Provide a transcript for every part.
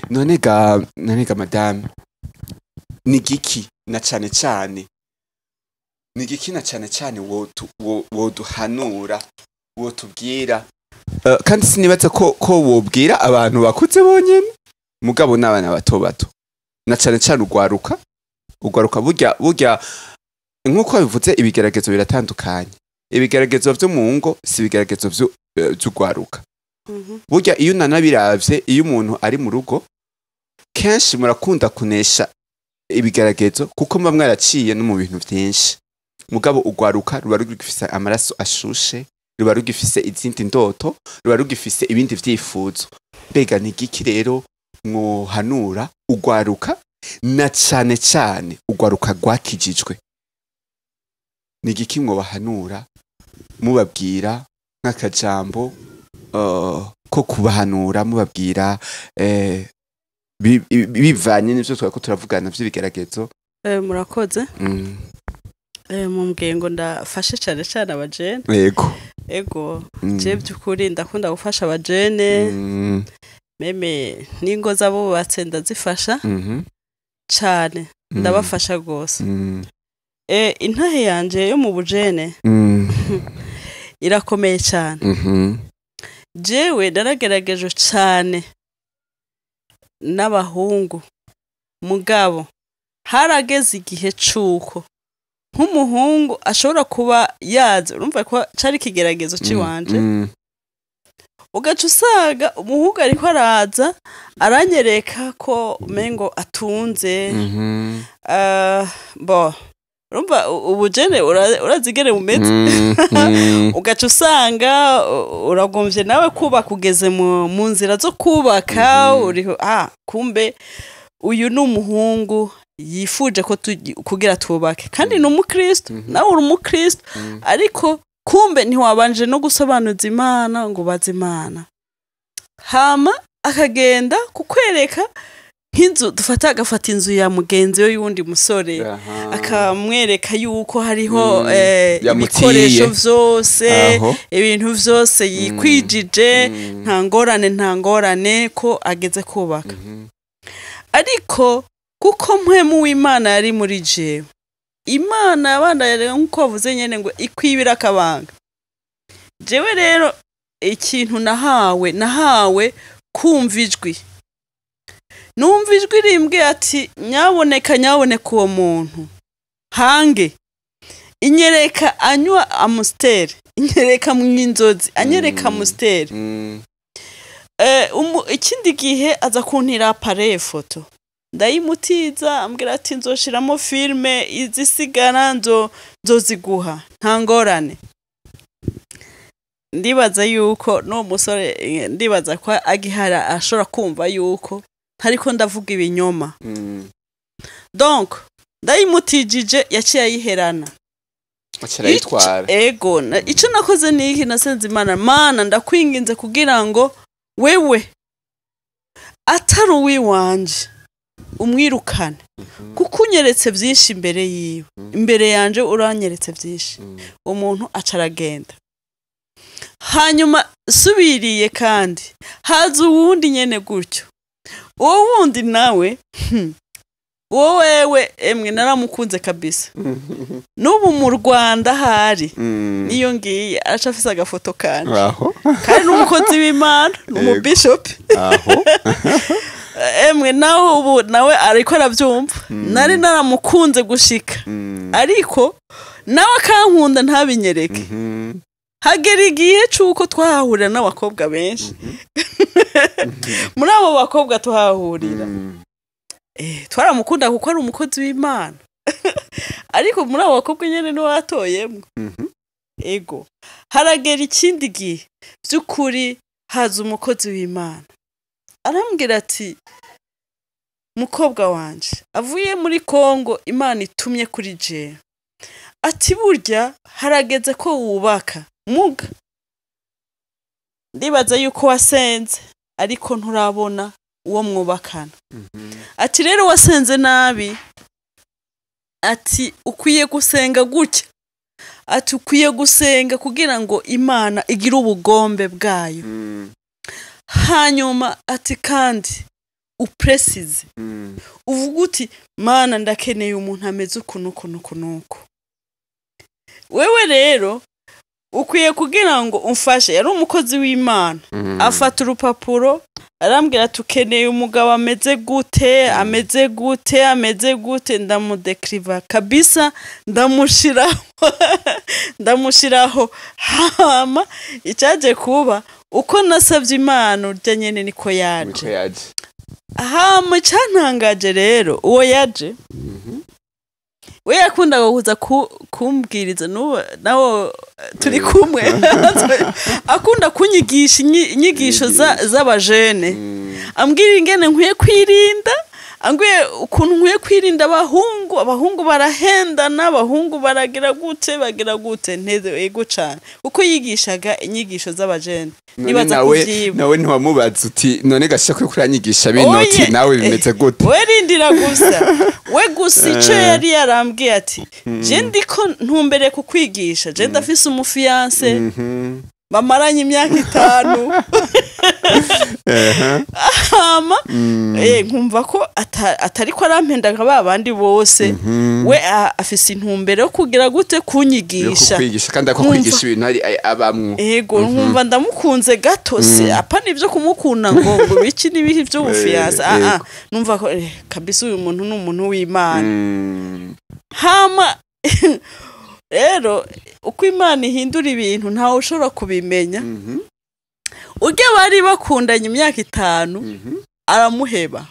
None ga madame, ni giki na cane cane, ni giki na cane cane woduhanura, wotubwira? Kandi sinibaza ko wobwira abantu bakuze bonyene, mugabo n'abana bato bato, na cane cane ugwaruka. Burya nk'uko babivuze, ibigeragezo biratandukanye. Ibigeragezo vyo mu ngo si ibigeragezo vy'ugwaruka. Burya iyo unanabiravye, iyo umuntu ari mu rugo, kenshi murakunda kunesha ibigeragezo kuko muba mwaraciye no mu bintu vyinshi. Mugabo ugwaruka ruba rugifise amaraso ashushe, ruba rugifise izindi ndoto, ruba rugifise ibindi vyifuzo. Mbega ni igiki rero mwohanura ugwaruka, na cane cane ugwaruka rwakijijwe? Ni igiki mwobahanura, mubabwira nk'akajambo ko kubahanura, mubabwira bivanye n'ivyo twariko turavugana vy'ibigeragezo? Murakoze. Mumbwiye ngo ndafashe cane cane abajene. Yego. Ego. Je by'ukuri ndakunda gufasha abajene. Même n'ingo z'abubatse ndazifasha cane. Ndabafasha rwose. Intahe yanje yo mu bujene irakomeye cyane. Jewe naragerageje cane n'abahungu, mugabo harageze igihe c'uko nk'umuhungu ashobora kuba yaza, urumva ko cari ikigeragezo c'iwanje, ugaca usanga umuhungu ariko araza aranyereka ko umengo atunze. Bo urumva ubujene urazigere bumeze. Ugaca usanga uragomvye nawe kubaka, ugeze mu nzira zo kubaka. Uriho, kumbe uyu ni umuhungu yifuje ko kugira tubake, kandi ni umukristo. Nawe uri umukristo, ariko kumbe ntiwabanje no gusobanuza Imana ngo ubaze Imana. Hama akagenda kukwereka nk'inzu, dufata agafata inzu ya mugenzi we y'uwundi musore, akamwereka yuko hariho Yamutiye. ibikoresho vyose, ibintu vyose yikwijije, nta ngorane, nta ngorane, ko ageze kubaka. Ariko kuko mpwemu w'Imana yari muri jewe, Imana yabana rero, nk'uko bavuze nyene ngo ikwibira akabanga. Jewe rero ikintu nahawe kumva ijwi, numva ijwi rimbwiye ati: "Nyaboneka, nyaboneka, uwo muntu hange." Inyereka anywa Amstel, inyereka mu inzozi anyereka Amstel. Ikindi gihe aza kuntira appareil photo, ndayimutiza, ambwira ati: "Nzoshiramo film, izisigara nzoziguha, nta ngorane." Ndibaza yuko n'uwo musore, ndibaza ko agihara ashobora kumva yuko ntariko ndavuga ibinyoma. Donc ndayimutijije, yaciye ayiherana. Aca arayitwara. Ego. Ico nakoze ni iki? Nasenze Imana: "Mana, ndakwinginze kugira ngo wewe atari uwiwanje umwirukane, kuko unyeretse byinshi imbere yiwe, imbere yanje uranyeretse byinshi." Umuntu aca aragenda. Hanyuma subiriye kandi haza uwundi nyene gutyo. Uwo wundi nawe, uwo wewe, emwe, naramukunze kabisa. N'ubu mu Rwanda hari niyo ngiye araca afise agafoto kanje. Kandi n'umukozi w'Imana, ni umubishopi. Emwe, nawe ubu nawe ariko arabyumva. Nari naramukunze gushika, ariko nawe akankunda ntabinyereke. Hagera igihe c'uko twahahurira n'abakobwa benshi. Muri abo bakobwa tuhahurira, twaramukunda kuko ari umukozi w'Imana, ariko muri abo bakobwa nyene niwe watoyemwo. Ego. Haragera ikindi gihe by'ukuri haza umukozi w'Imana, arambwira ati: "Mukobwa wanje avuye muri Kongo, Imana itumye kuri jewe," ati: "Burya harageze ko wubaka, muga ndibaza yuko wasenze ariko nturabona uwo mwubakana." Ati: "Rero wasenze nabi," ati: "ukwiye gusenga gutya," ati: "ukwiye gusenga kugira ngo Imana igire ubugombe bwayo." Hanyuma ati: "Kandi Uprécise, uvuga uti: "Mana, ndakeneye umuntu ameze uku nuku nuku nuku." Wewe rero ukwiye kugira ngo umfashe. Yari umukozi w'Imana. Afata urupapuro, arambwira ati: "Ukeneye umugabo ameze gute, ameze gute, ameze gute?" Ndamudécriva kabisa, ndamushiraho, ndamushiraho. Hama icyaje kuba, uko nasabye Imana, urya nyene niko yaje. Niko yaje. Hama icyantangaje rero, uwo yaje, we yakundaga kuza kumbwiriza, n'ubu nawo turi kumwe, akunda kunyigisha inyigisho z'abajene, ambwira ingene nkwiye kwirinda, ambwiye ukuntu nkwiye kwirinda abahungu. Abahungu barahendana, abahungu baragira gute, bagira gute. Nteze ego cane, kuko yigishaga inyigisho z'abajene. None Nibaza nawe kuvyiba. Nawe ntiwamubaza uti: "None gasha ko kuranyigisha bino," uti Oye, nawe bimeze gute? We rindira gusa, we gusa ico yari yarambwiye ati: "Je ndiko ntumbere kukwigisha, je ndafise umufiancé bamaranye imyaka 5." Hama nkumva ko atariko arampenda nka ba bandi bose. We afise intumbero yo kugira gute? Yo Kunyigisha. Kukwigisha, kandi ako Nkumva- kwigisha ibintu ari abamwo. Ego, nkumva ndamukunze gato. Se apana ibyo kumukunda ngo biki n'ibihi by'ubufiancé. Numva ko kabisa uyu muntu ni umuntu w'Imana. Hama rero uko Imana ihindura ibintu, ntawe ushobora kubimenya. Urya bari bakundanye imyaka 5 aramuheba.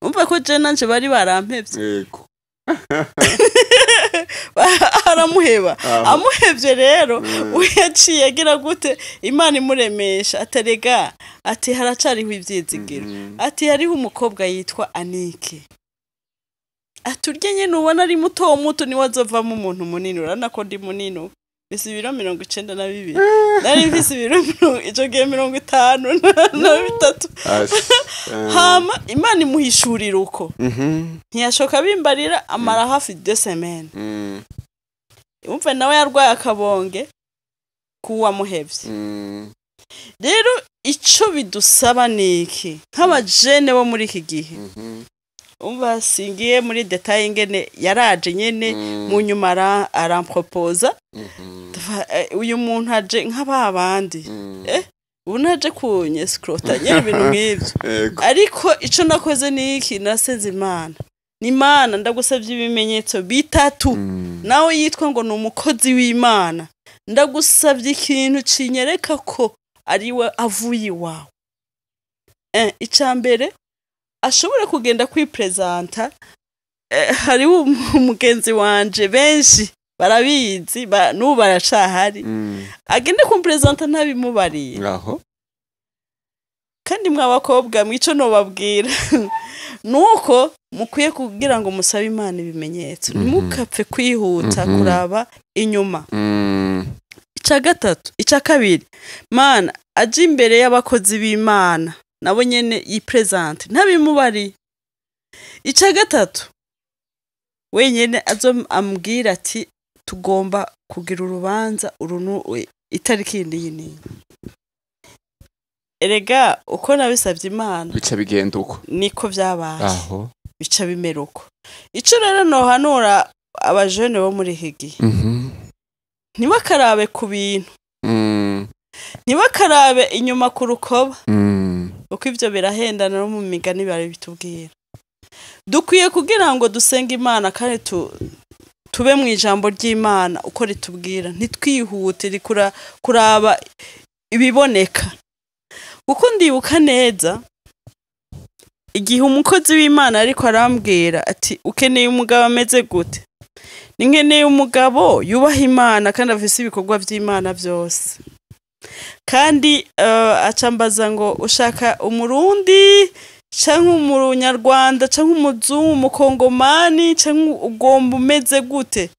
Umva ko je nanje bari barampevye. Aramuheba. Aho. Amuhevye rero, we yaciye agira gute? Imana imuremesha, atarega ati: "Haracariho ivyizigiro." Ati: "Hariho umukobwa yitwa Anike." Ati: "Urya nyene ubona ari muto muto, niwe azovamo umuntu munini." Urabona ko ndi munini ubu, mfise ibiro 92, nari mfise ibiro ico gihe 53. Asha. Hama Imana imuhishurira uko ntiyashoka bimbarira, amara hafi 2 semaines. Umve, nawe yarwaye akabonge k'uwamuhevye. Rero ico bidusaba ni iki nk'abajene bo muri iki gihe? Umva, singiye muri détails ingene yaraje nyene. Mu nyuma aramproposa. Uyu muntu aje nka bandi, ubu naje kunyescrota nyene, ibintu nk'ivyo. Ariko ico nakoze ni iki? Nasenze Imana. Ni Imana, ndagusabye ibimenyetso bitatu. Nawe yitwa ngo ni umukozi w'Imana, ndagusabye ikintu kinyereka ko ariwe avuye iwawe. Ica mbere, ashobore kugenda kwiprésenta. Hariho umugenzi wanje, benshi barabizi, n'ubu baracahari. Agende kumprésenta ntabimubariye. Aho. Kandi mw'abakobwa, mwico nobabwira nuko mukwiye kugira ngo musabe Imana ibimenyetso, ntimukapfe kwihuta kuraba inyuma. Icya gatatu, icya kabiri, Mana, aje imbere y'abakozi b'Imana nabo nyene yiprésente ntabimubariye. Icya gatatu, wenyene azo ambwira ati: "Tugomba kugira urubanza uru itariki iyi n'iyi." Erega uko nabisabye Imana, bica bigenda uko. Niko vyabaye. Aho. Bica bimera uko. Ico rero nohanura abajene bo muri iki gihe, ntibakarabe ku bintu, ntibakarabe inyuma ku rukoba, kuko ivyo birahendana, no mu migani bari bitubwira. Dukwiye kugira ngo dusenge Imana kandi tube mu ijambo ry'Imana uko ritubwira, ntitwihutire kuraba ibiboneka. Kuko ndibuka neza igihe umukozi w'Imana ariko arambwira ati: "Ukeneye umugabo ameze gute?" Ni nkeneye umugabo yubaha Imana kandi afise ibikorwa vy'Imana byose. Kandi acambaza ngo: "Ushaka Umurundi canke Umunyarwanda canke umuzungu, Umukongomani, canke ugomba umeze gute?"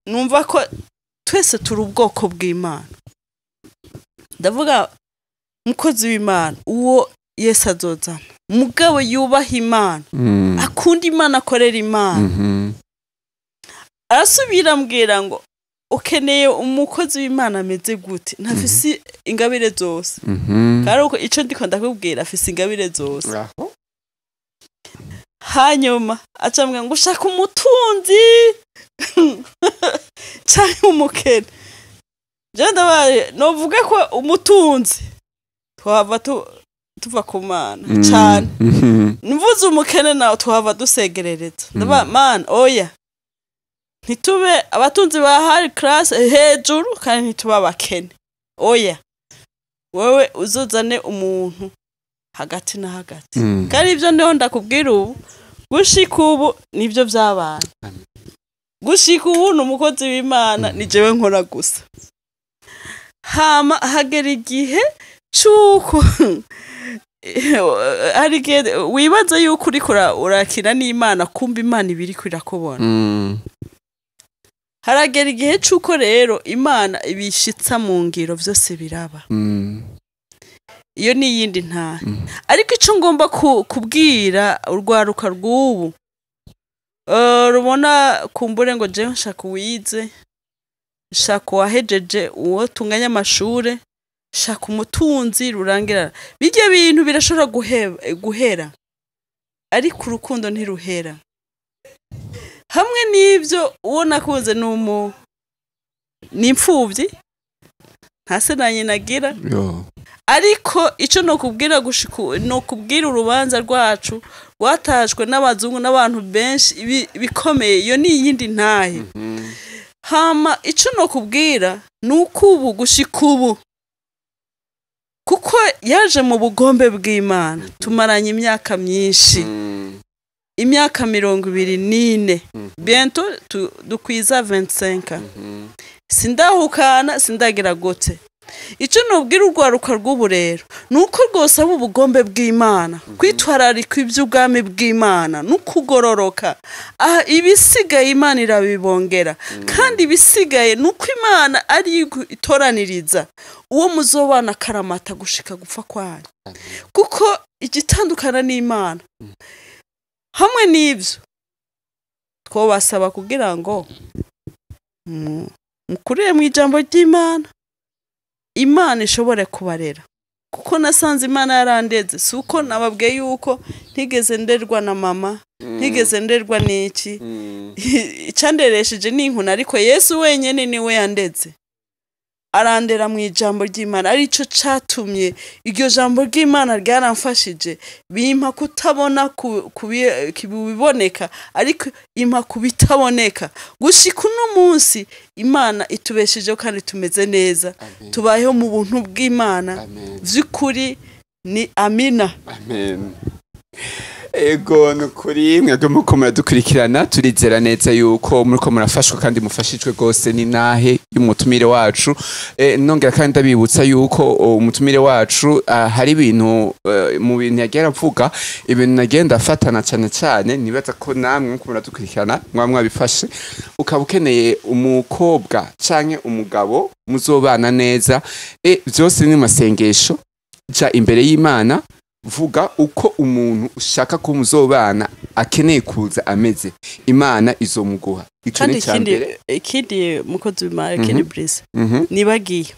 Numva ko twese turi ubwoko bw'Imana. Ndavuga: "Mukozi w'Imana, uwo Yesu azozana, mugabo yubaha Imana, akunda Imana, akorera Imana." Arasubira ambwira ngo Ukeneye umukozi w'Imana ameze gute? Ntafise ingabire zose. Kandi uko ico ndiko ndakubwira, afise ingabire zose. Aho. Hanyuma acambwira ngo ushaka umutunzi canke umukene? Je ndabaye novuga ko umutunzi twava tuva ku Mana cane. Mvuze umukene nawe tuhava dusegerereza. Ndaba Mana, oya, ntitube abatunzi ba high class hejuru, kandi ntitube abakene, oya, wewe uzozane umuntu hagati na hagati. Kandi ibyo ndiho ndakubwira ubu, gushika ubu nibyo byabaye. Amen. Gushika ubu ni umukozi w'Imana, ni jewe nkora gusa. Hama hagera igihe c'uko hari igihe wibaza yuko uriko urakina n'Imana, kumva Imana iba iriko irakubona. Haragera igihe c'uko rero Imana ibishitsa mu ngiro, vyose biraba. Iyo ni iyindi ntahe. Ariko ico ngomba kubwira urwaruka rw'ubu, rubona kumbure ngo jewe nshaka uwize, nshaka uwahejeje, uwo tunganya amashure, nshaka umutunzi rurangira, birya bintu birashobora guhera, ariko urukundo ntiruhera. Hamwe n'ibyo, uwo nakunze ni imfuvyi, nta se na nyina agira. Yo. Ariko icyo nokubwira gushika, nokubwira urubanza rwacu rwatashwe n'abazungu n'abantu benshi bikomeye. Iyo ni iyindi ntahe. Hama icyo nokubwira ni uko ubu, gushika ubu, kuko yaje mu bugombe bw'Imana, tumaranye imyaka myinshi, imyaka 24, bientôt dukwiza 25. Sindahukana, sindagira gute. Icyo nubwira urwaruka rw'ubu rero ni uko rwose aba ubugombe bw'Imana, kwitwararika iby'ubwami bw'Imana no kugororoka. Aha ibisigaye Imana irabibongera. Kandi ibisigaye ni uko Imana ari itoraniriza uwo muzobana akaramata gushika gupfa kwanyu, kuko igitandukana n'Imana. Hamwe n'ibyo, twobasaba kugira ngo mukurire mu ijambo ry'Imana, Imana ishobore kubarera, kuko nasanze Imana yarandeze. Si uko nababwiye yuko ntigeze nderwa na mama, ntigeze nderwa n'iki, icyanderesheje ni inkoni, ariko Yesu wenyine niwe yandeze, arandera mu ijambo ry'Imana. Aricyo catumye iryo jambo ry'Imana ryaramfashije, bimpa kutabona ku biboneka, ariko impa kubitaboneka. Gushika uno munsi Imana itubeshejeho kandi tumeze neza. Amen. Tubayeho mu buntu bw'Imana. Amen. Vy'ukuri ni amina. Amen. Ego, nukuri mwebwe muko muradukurikirana, turizera neza yuko muriko murafashwa kandi mufashijwe rwose n'intahe y'umutumire wacu. Nongera kandi ndabibutsa yuko umutumire wacu, hari ibintu, mu bintu yagiye aravuga, ibintu nagenda afatana cyane cyane, nibaza ko namwe muko muradukurikirana mwaba mwabifashe. Ukaba ukeneye umukobwa canke umugabo muzobana neza, byose ni mu masengesho. Ja imbere y'Imana, vuga uko umuntu ushaka ko muzobana akeneye kuza ameze, Imana izomuguha. Ico Kandi ni icya ikindi, mbere. Ikindi, mukozi w'Imana, ikindi Brice nibagiye,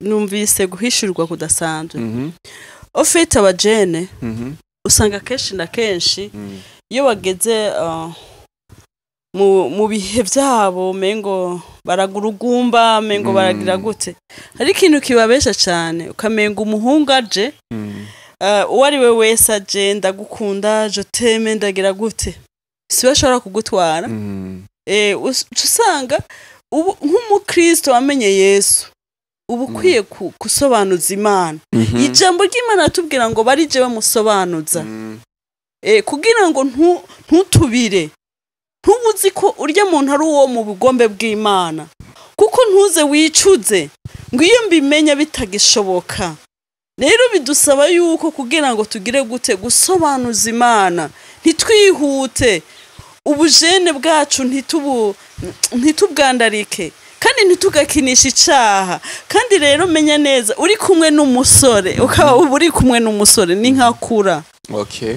numvise guhishurwa kudasanzwe. Ufite abajene, usanga kenshi na kenshi iyo bageze mu bihe byabo, mengo baragurugumba, mengo baragira gute, hari ikintu kibabesha cyane, ukamenga umuhungu aje, uwo ari we wese aje, "Ndagukunda, je t'aime," ndagira gute, si we ashobora kugutwara. Uca usanga ubu nk'umukristo wamenye Yesu, uba ukwiye gusobanuza Imana. Ijambo ry'Imana ratubwira ngo bari jewe musobanuza, kugira ngo ntutubire, ntubuzi ko urya muntu ari uwo mu bugombe bw'Imana, kuko ntuze wicuze ngo iyo mbimenya bitagishoboka. Rero bidusaba yuko kugira ngo tugire gute, gusobanuza Imana, ntitwihute, ubujene bwacu ntitubwandarike, kandi ntitugakinishe icaha. Kandi rero menya neza, uri kumwe n'umusore, ukaba uba uri kumwe n'umusore ni nkakura. Okay.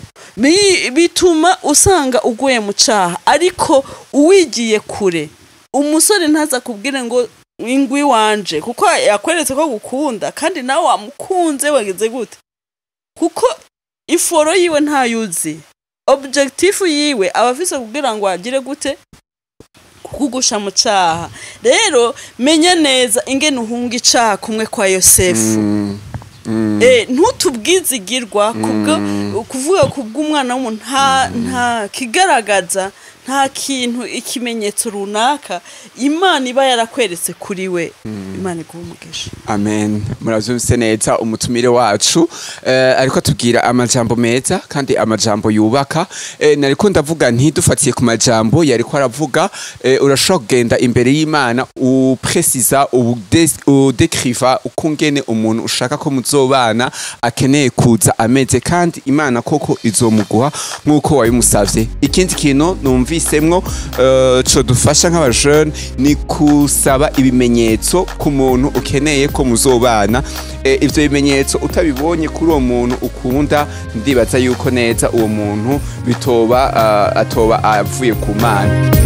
Bituma usanga uguye mu caha. Ariko uwigiye kure, umusore ntaza kubwire ngo ingwi wanje, kuko yakweretse ko gukunda kandi nawe wamukunze, wagize gute, kuko iforo yiwe ntayuzi, objectif yiwe aba afise kugira ngo agire gute, kukugusha mu caha. Rero menya neza ingene uhunga icaha kumwe kwa Yosefu. Ntutubwizigirwa kubwo kuvuga kubw'umwana w'umuntu, nta kigaragaza, nta kintu, ikimenyetso runaka Imana iba yarakweretse kuri we. Imana iguha umugisha. Amen. Muravyumvise neza, umutumire wacu ariko atubwira amajambo meza kandi amajambo yubaka. Nariko ndavuga nti dufatiye ku majambo yariko aravuga, urashobora kugenda imbere y'Imana upresiza, udekriva ukungene umuntu ushaka ko muzobana akeneye kuza ameze, kandi Imana koko izomuguha nk'uko wabimusavye. Ikindi kintu numvisemwo co dufasha nk'abajene ni kusaba ibimenyetso ku muntu ukeneye ko muzobana. Ivyo bimenyetso utabibonye kuri uwo muntu ukunda, ndibaza yuko neza uwo muntu bitoba atoba avuye ku Mana.